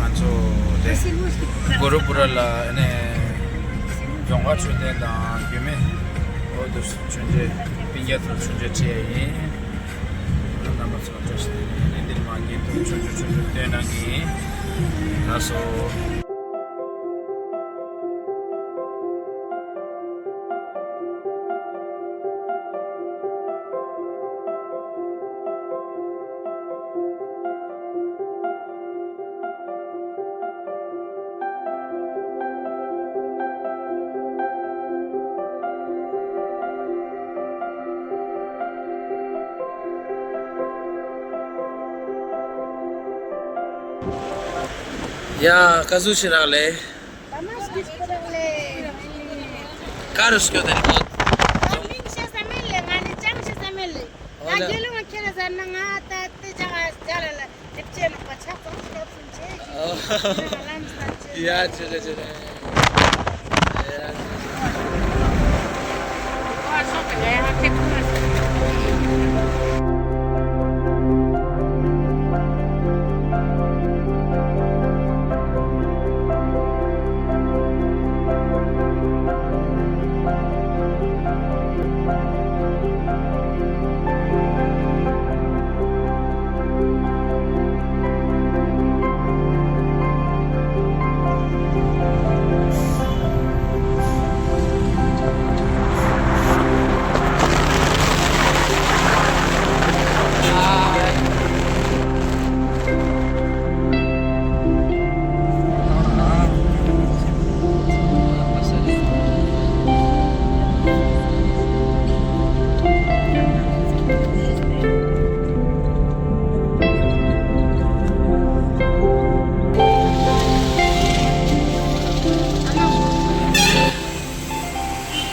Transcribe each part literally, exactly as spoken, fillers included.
ང་ཚོ་དེ་གུ་རུ་པུ་ར་ལ་ནས་རྫོང་དཀར་མཆོད་རྟེན་དང་རྒྱུད་སྨད་འོ་དུ་མཆོད་མཇལ་སྤུན་ཀྱག་ཚོ་མཆོད་མཇལ་ཁྲིད་ཡ་ཡིན། རྣམ་པ་ཚོ་བཀྲ་ཤིས་བདེ་ལེགས། འདིར་མ་གིན་དུ་ཆོས་རྒྱུ་ཆོས་རྒྱུ་སྟོན་གནང་གི་ཡིན། ལགས་སོ། ཡ། ཀ་ཟུག་ཞིག་རག་ལས། ད་མ་སྐྱིད་པོ་རག་ལས། ག་རུ་སྐྱོད་དེ་ནི་ཁོ། ད་མིང་བཤད་ས་མེད་ལས། ང་ནི་ཅང་བཤད་ས་མེད་ལས། ད་ཨོ་ལེ། རྒྱལ་ལུང་ཁྱེད་ར་ཟ་ན་ང་ད་དེ་ཅག་ཨ་ཅག་ལ་ལ་དེབ་ཆེ་ནོག་པ་ཆགས་ཙང་སྐྱབས་སུ་མཆི། ཨོ། ང་ལམ་སང་ཆེ། ཡ་ཆེ་རེ་ཆེ་རེ། ཡ་ཆེ་རེ།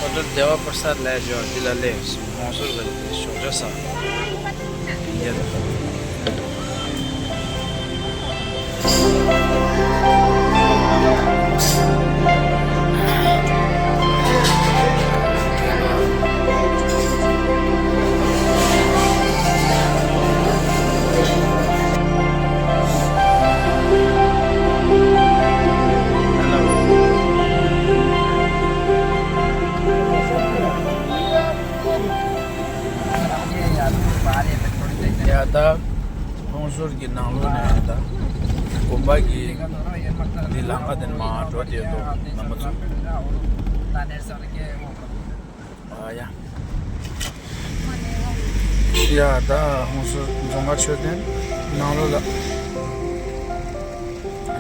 ཨོ་ཏོ་དེ་བ་པར་སར་ལས་ཞོར་འདི་ལ་ལས་སོང་། ཧོང་ཟུར་ག་ལས་ཞོགས་ཇ་ས། ཡ། ཡ་ད། ཧོང་ཟུར་གྱི་ནང་ལོགས་ནས་ད་དགོན་པ་གི་འདི་ལམ་ཁ་དེ་ནས་མར་འགྲོ་བསྡད་འདུག་རྣམ་པ་ཚོ། ཨ་ཡ། ཡ་ད་ཧོང་ཟུར་རྫོང་དཀར་མཆོད་རྟེན་ནང་ལོགས་ལ་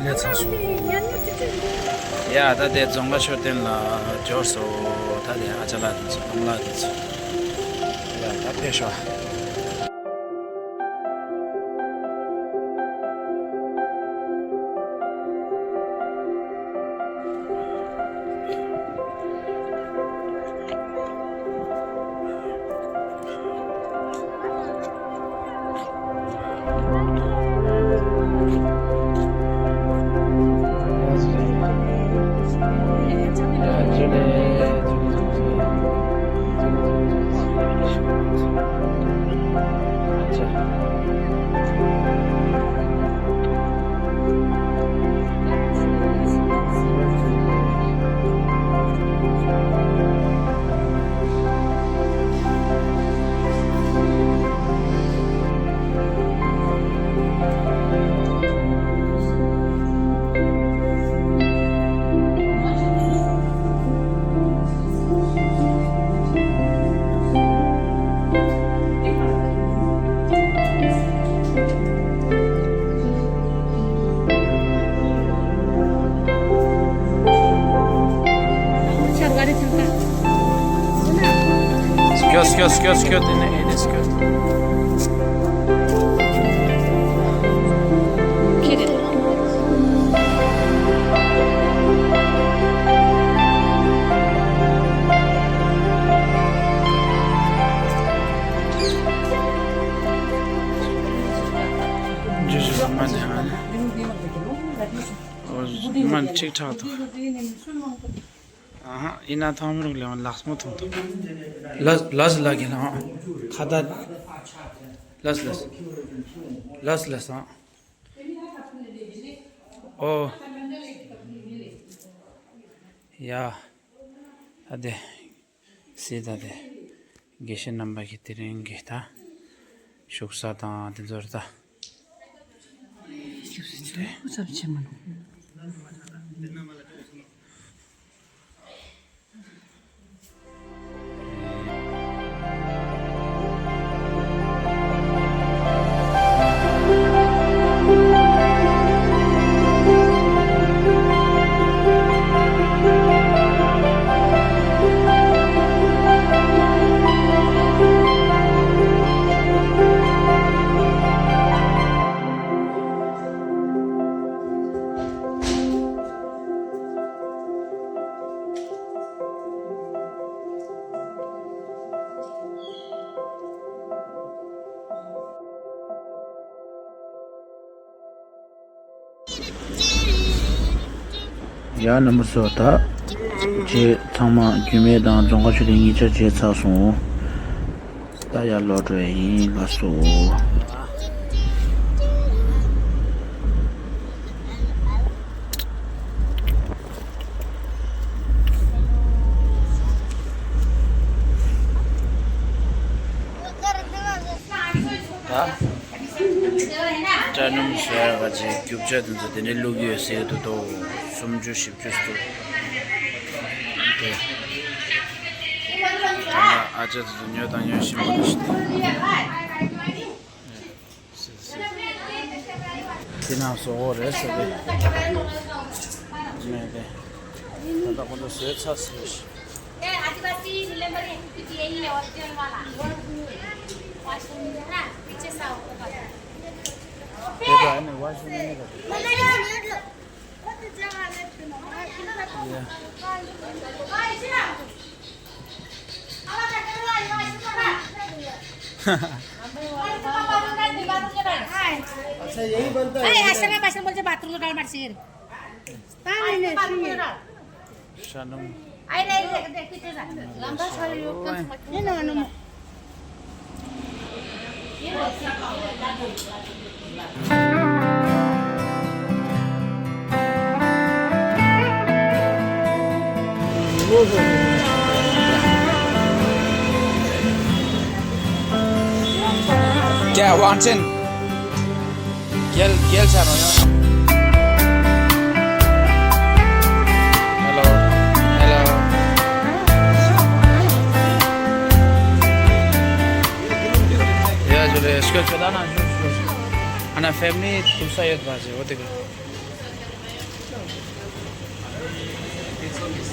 སླེབས་ཚར་སོང་། ཡ་ད་དེ་རྫོང་དཀར་མཆོད་རྟེན་ལ་འབྱོར་སོང་། ད་དེ་ཨ་ཅག་ལགས་དེ་ཚོ་རྣམ་ལགས་དེ་ཚོ། ཡ་ད་ཕེབས་ཤོག་སྐྱོ་སྐྱོ་སྐྱོ་སྐྱོ། དེ་ནས་ཨེ་དེ་སྐྱོ། ཇུ་ཇུ་ལ་མ་ནི་ཧ་ནི། ཨོ་མ་ནི་ཁྲིག་ཁྲག་ཏུ། ཨ་ཧ། ཡིན་ན་ཐང་མི་རུག་ལེ་ལགས་མོ་ཐོང་ཐོང་། ལས་ལས་ལ་གི་ལ་ཁ་ད། ལས་ལས། ལས་ལས་ཨ། ཨོ། ཡ། ད་དེ། སྲིད་ད་དེ། དགེ་བཤེས་རྣམ་པ་གི་དེ་རིང་གི་ད། བཞུགས་ས་དང་དེ་ཚོར་ད། ཡ། རྣམ་པ་ཚོ། ད་རྗེས་ཚང་མ་རྒྱུད་སྨད་དང་རྫོང་དཀར་ཆོས་སྡེ་གཉིས་ཆ་རྗེས་ཚར་སོང་། ད་ཡར་ལོག་འགྲོ་ཡ་ཡིན། ལགས་སོ། ད། སྐྲ་སྣུམ་བཟོ་ཡག་གི་རྒྱུ་ཆ་དེ་ཚོ་དེ་འདྲའི་བླུགས་ཡོད་ཟེར་གྱི་འདུག་དོ། སུམ་ཅུ་བཞི་བཅུ་ཙམ་འདུག་དེ། ད་ནི་ཨ་ཅག་དེ་ཚོ་ཉོ་དང་ཉོ་བཞིན་པ་རེད་ཤག་དེ་ནང་བཟོ་དགོས་རེད་ཟེར་ཏེ། མེད་དེ། ད་ལྟ་ཁོང་ཚོ་བཟོས་ཚར་ཟིན་ཞིག ये आदिवासी निलंबर है, क्योंकि यही है ओरिजिनल वाला। वॉशरूम है ना, पीछे से आओ। ये तो है ना, वॉशरूम नहीं करते। ये। अच्छा, यही बनता है। बाथरूम का मर्सी। Shanum. क्या वांचन? རྒྱལ་རྒྱལ་ཆ་རོ་ཡ། Hello. Hello. ཡ་ཇུ་ལེ། སྐྱོ་ཆོ་ད་ན་ཞུ་ཞུ་ཞུ། ཨ་ན་ཕེ་མི་ལི་ཐུག་ས་ཡོད་པ་ཞེ་འོ་དེ་གི།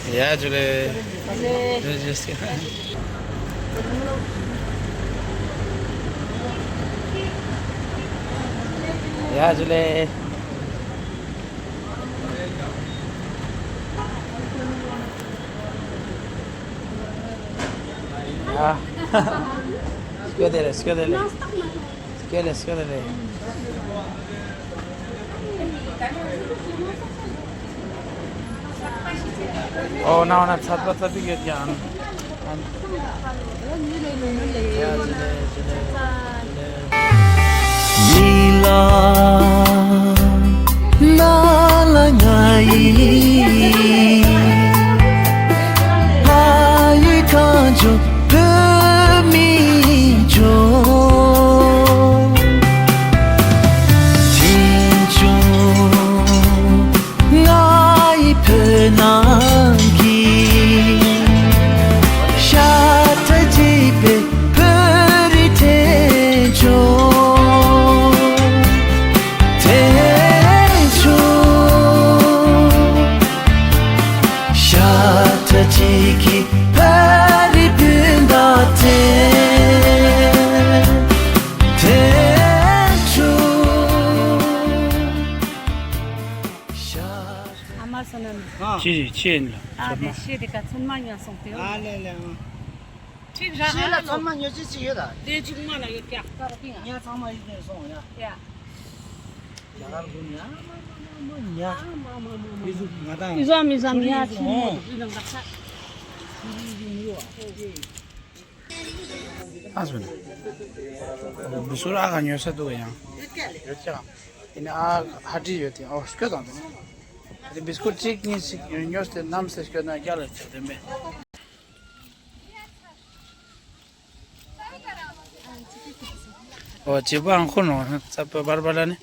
ཡ་ཇུ་ལེ། ཇུ་ལེ། ཡ་ཇུ་ལེ། ཡ། སྐྱོ་དེ་རེད། སྐྱོ་དེ་རེད། སྐྱོ་ལེ་སྐྱོ་ལེ་རེད། ཨོ་ན་ཨོ་ན་ཚ་ཚ་ཚ་པིག་ཡོད་ཀྱང་། མི་ལ་ན་ལ་ང་ཡི་ཕ་ཡུལ་ཁམས་ཕྱོགས། བོད་མི་ཆོས་དེང་ཆོས་ང་ཡི་བོད་ནང་གི་ཤ་ཁྲག་གཅིག་པའི་བོད་རིགས་དེང་ཆོས། དེང་ཆོས། ཤ་ཁྲག་གཅིག་གི་བོད་རིགས་སྤུན་ཟླ་དེང་དེང་ཆོས། ཤ་ཨ་མ་སོ་ནམ། ཨ། ཅི་ཅི་ཡིན་ལ། ཨ་ཚོད་མ། དེ་ཤེས་དེ་ག་ཚོད་མ་ཉོ་སོང་དེ། ཨ་ལེ་ལེ། ཨ། ཁྲིག་ར་ཤེས་ལ་ཨ་ཚོད་མ་ཉོ་ཅི་ཅི་ཡོད་ད། དེ་ཅུང་མ་ལ་ཡོད་ཀྱག་ད་ར་པིང་ཨ། ཉ་ཚང་མ་ཡིན་ནས་སོང་ཡ། ཡ། རྒྱ་གར་དུ་ཉ་མ་མ་མ་མ་ཉ། མི་ཟུག་ང་དང་། ཡུ་ཟ་མི་ཟ་མི་ཡ་ཆུ་མོ་དུ་ལང་ག་ས། ཨ་སུ་ན། མི་སུ་ར་ག་ཉོ་ས་འདུག་ཡང་། ཡོད་ཀྱང་། ཡིན་ཨ་ཧ་ཏི་ཡོད་དེ་ཨོ་སྐྱོ་དང་དེ་ནི་དེ་བིས་ཀུད་གཅིག་གཉིས་ཤིག་ཉོས་ཏེ་ནམ་སེ་སྐྱོ་ན་རྒྱ་ལ་ཆོག་དེ་མེད། ཨོ་བྱེད་པའང་ཁོ་ནོ་རྩ་བ་བར་བར་ལ་ནི།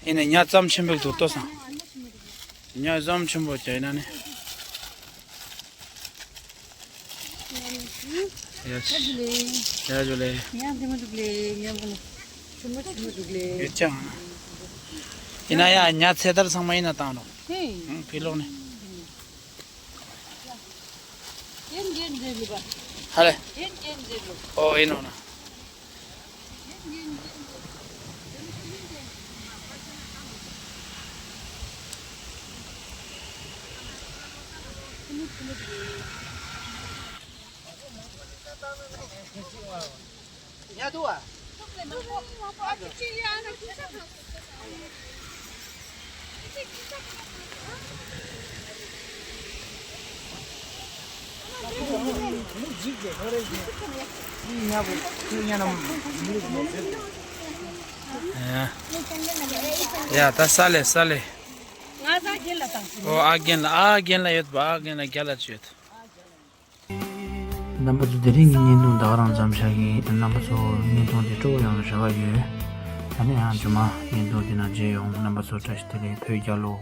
ཡིན་ནི་ཉ་ཙམ་ཆེན་པོ་འདུག་ལྟོས་སང་། ཉ་ཙམ་ཆེན་པོ་ཅིག་ཡིན་ན་ནི། ཡ་ཇུ་ལེ། ཡ་ཇུ་ལེ། ཉ་འདི་མ་འདུག་ལེ། ཉ་མ་ནི་ཆུ་མོ་ཆུ་མོ་འདུག་ལེ། ཡོད་ཀྱང་། ཡིན་ན་ཡ་ཉ་ཚེ་ཐར་ཚང་མ་ཡིན་ན་བཏང་རོགས། ཧེ། ཧུང་ཕི་ལོག་ནི། ཧ་ལེ། ཨོ་ཨིན་ནོ་ན། ཡ་ད་ས་ལེ་ས་ལེ། ང་ས་རྒན་ལ་བཏང་ཟིན། ཨོ་ཨ་རྒན་ལ་ཨ་རྒན་ལ་ཡོད་པ་ཨ་རྒན་ལ་རྒྱ་ལ་ཅི་ཡོད། རྣམ་པ་ཚོ་དེ་རིང་གི་བརྙན་ཐུང་ད་ག་རང་མཚམས་བཞག་གི་ཡིན། རྣམ་པ་ཚོ་བརྙན་ཐུང་དེ་སྤྲོ་པོ་ཡོང་བའི་རེ་བ་ཡོད། ད་ནི་ཡང་རྗེས་མ་བརྙན་ཐུང་དེ་ནང་མཇལ་ཡོང་། རྣམ་པ་ཚོ་བཀྲ་ཤིས་བདེ་ལེགས། བོད་རྒྱལ་ལོ།